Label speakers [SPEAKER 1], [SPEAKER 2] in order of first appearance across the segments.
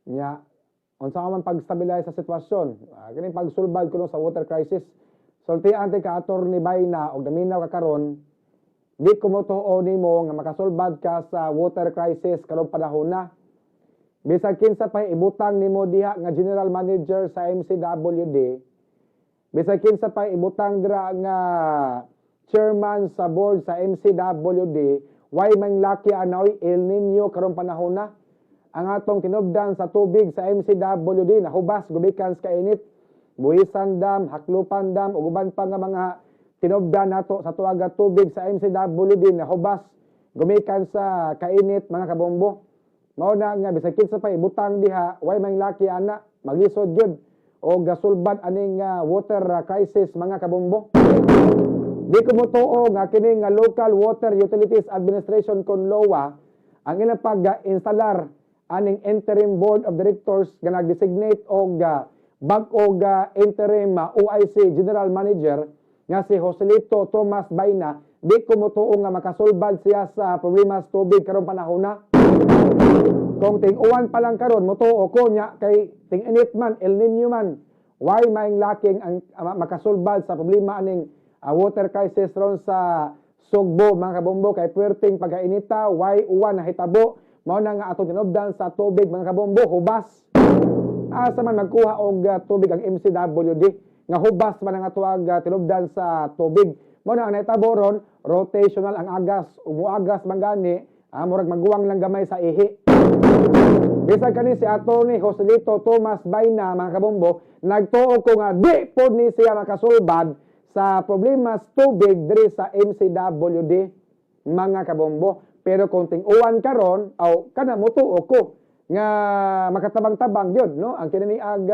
[SPEAKER 1] Nya unsa man pag-stabilize sa sitwasyon, kining pagsulbad kuno sa water crisis. Sultian ka, Attorney Bayna, og naminaw ka karon, di ko motuo nimo nga makasulbad ka sa water crisis karong panahon na. Bisag kinsa pa ibutang nimo diha nga general manager sa MCWD, bisag kinsa pa ibutang dira nga chairman sa board sa MCWD, way man laki anoy. El Nino karong panahon na. Ang atong tinubdan sa tubig sa MCWD nahubas gumikan sa kainit. Buhisan Dam, Haklupan Dam, ug uban pa nga mga tinubdan nato sa tuaga tubig sa MCWD nahubas gumikan sa kainit, mga kabombo. Mao na nga bisag kinsa pa ibutang diha, way man laki ana, maglisod gyud o gasulbad aning water crisis, mga kabombo. Di ko motuo nga kini nga Local Water Utilities Administration kon LOA ang ilang pag-instalar aning interim board of directors nga nag-designate og bag-o ga interim OIC general manager nga si Joselito Tomas Bayna, di ko motuo nga makasulbad siya sa problema sa tubig karong panahon na. Kung ting-uwan pa lang karon, motuo ko nya kay ting-init man, El Nino man, way maing laking ang makasulbad sa problema aning water crisis ron sa Sugbo, mga kabombo, kay puwerteng pagkainita, way uwan nahitabo. Mao na nga atong tinubdan sa tubig, mga kabombo, hubas. Asa man magkuha og tubig ang MCWD nga hubas man ang atuag tinubdan sa tubig? Mao na ang nahitabo ron, rotational ang agas, umuagas man gani, murag maguwang lang gamay sa ihi. Bisag kani si Attorney Joselito Tomas Bayna, mga kabombo, nagtuo ko nga di pod ni siya makasulbad sa problema sa tubig diri sa MCWD, mga kabombo. Pero kung ting-uwan karon, aw kana motuo ko nga makatabang-tabang gyud, no, ang kini ag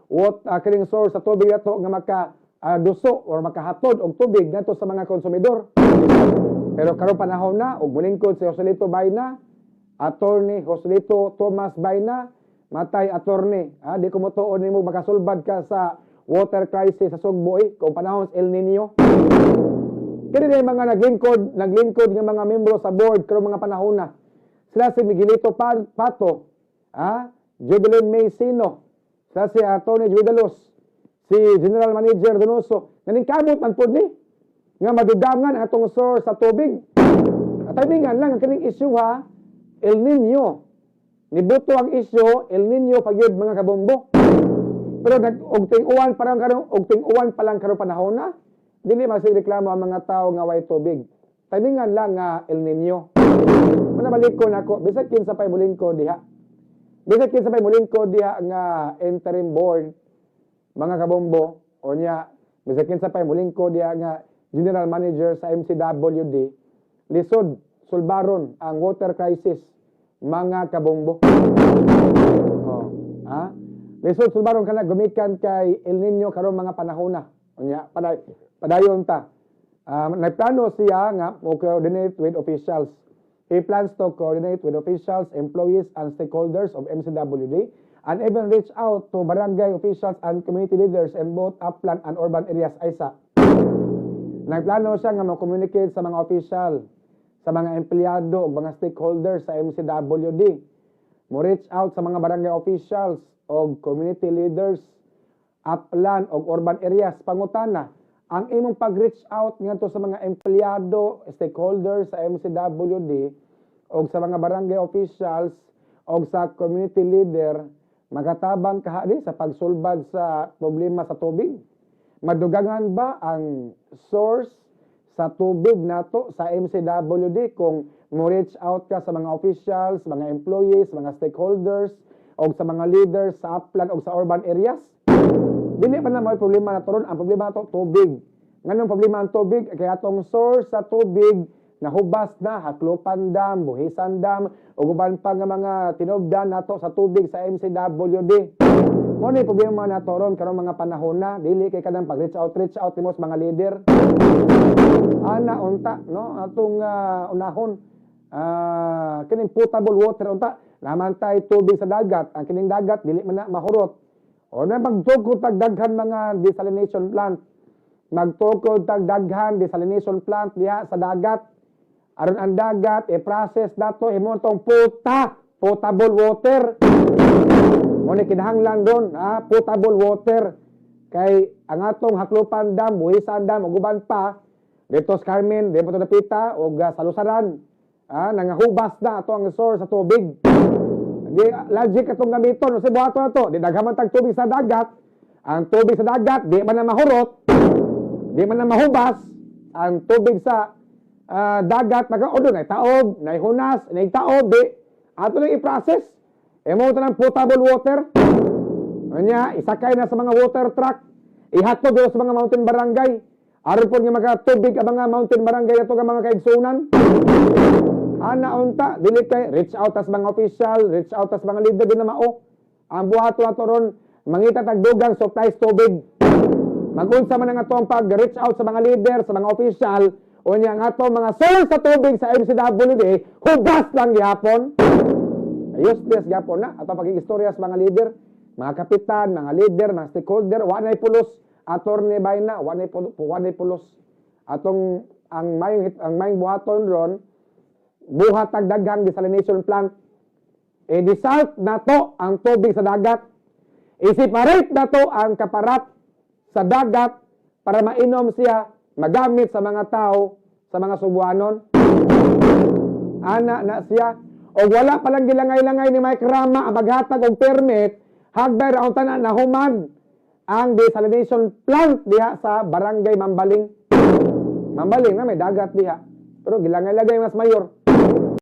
[SPEAKER 1] what kining source sa tubig ato nga maka duso or makahatod og tubig ngadto sa mga konsumidor. Pero karon panahon na og molingkod si Joselito Bayna, Attorney Joselito Tomas Bayna, matay attorney, di ko motuo nimo makasulbad ka sa water crisis sa Sugbo eh, kung panahon sa El Nino. Kini na yung mga naglingkod nga mga membro sa board karong mga panahon na. Sila si Miguelito Pato, Jubilin May Sino, sila si Attorney Juidalos, si General Manager Donoso, naningkamot man pod ni nga madugangan atong source sa tubig. At timingan lang ang kining issue ha, El Nino. Nibuto ang issue, El Nino pagyud, mga kabombo. Pero nag og ting-uwan pa lang karon, og ting-uwan pa lang karon panahon na, dili masigreklamo ang mga tao nga way tubig. Timingan lang nga El Nino. Muna balik ko nako, bisag kinsa pay molingkod diha. Bisag kinsa pay molingkod diha nga interim board, mga kabombo, o nya bisag kinsa pay molingkod diha nga general manager sa MCWD, lisod sulbaron ang water crisis, mga kabombo. Oh, ha? Lisod sulbaron kana gumikan kay El Nino karong mga panahon na. Unya, padayon ta. Nagplano siya nga mo coordinate with officials. He plans to coordinate with officials, employees, and stakeholders of MCWD and even reach out to barangay officials and community leaders in both upland and urban areas. Aysa. Nagplano siya nga mo-communicate sa mga official, sa mga empleyado ug mga stakeholders sa MCWD. Mo reach out sa mga barangay officials o community leaders upland o urban areas. Pangutana, ang imong pag-reach out ngadto sa mga empleyado, stakeholders sa MCWD o sa mga barangay officials o sa community leader, makatabang kaha di sa pagsulbad sa problema sa tubig? Madugangan ba ang source sa tubig nato sa MCWD kung mo reach out ka sa mga officials, mga employees, mga stakeholders o sa mga leaders sa upland o sa urban areas? Dili pa na may problema na ron. Ang problema nato tubig. Nganong problema ang tubig? Kaya atong source sa tubig nahubas na, Haklupan Dam, Buhisan Dam, ug uban pa nga mga tinubdan nato sa tubig sa MCWD. Mo ni problema nato ron karong mga panahon na, dili kay kanang pag reach out nimo sa mga leader. Ana unta no atong unahon kining potable water unta naman tay tubig sa dagat. Ang kining dagat dili man na mahurot o na magtukod tag daghan mga desalination plant, magtukod tag daghan desalination plant diha sa dagat aron ang dagat i-process nato imo tong puta. Potable water. Mo ni kinahanglan ron, ha, potable water. Kay ang atong Jaclupan Dam, Buhisan Dam ug uban pa dito sa Carmen, dito dapita ug sa Lusaran. Nangahubas na ato ang source sa tubig. Di logic atong gamiton sa buhaton na to, di daghan man tag tubig sa dagat. Ang tubig sa dagat di man na mahurot, di man na mahubas. Ang tubig sa dagat maga nay taob, nay hunas, nay taob, di ato lang i-process. Emo ng potable water. Unya, isakay na sa mga water truck. Ihatod dito sa mga mountain barangay. Aron po nga makatubig ang mga mountain barangay ato nga mga kaigsunan. Ana unta, dili kay reach out tas mga official, reach out tas mga leader din na mao. Ang buhato ato ron, mangita tag dugang supplies tubig. Magunsa man ang atong pag reach out sa mga leader, sa mga official, unya ang ato mga source sa tubig sa MCWD, hubas lang gihapon. Useless gihapon na ato pag-istorya sa mga leader, mga kapitan, mga leader, mga stakeholder, wa nay pulos. Attorney Bayna, wa nay pulos. Atong ang mayong buhaton ron, buhat tag daghang desalination plant. E-desalt na to ang tubig sa dagat. I-separate na to ang kaparat sa dagat para mainom siya, magamit sa mga tao, sa mga Sugbuanon. Ana na siya. O wala palang gilangay-langay ni Mike Rama ang maghatag og permit, hagbay ra ang tanan nahuman ang desalination plant diha sa Barangay Mambaling. Mambaling na may dagat diha. Pero gilangay-langay mas mayor.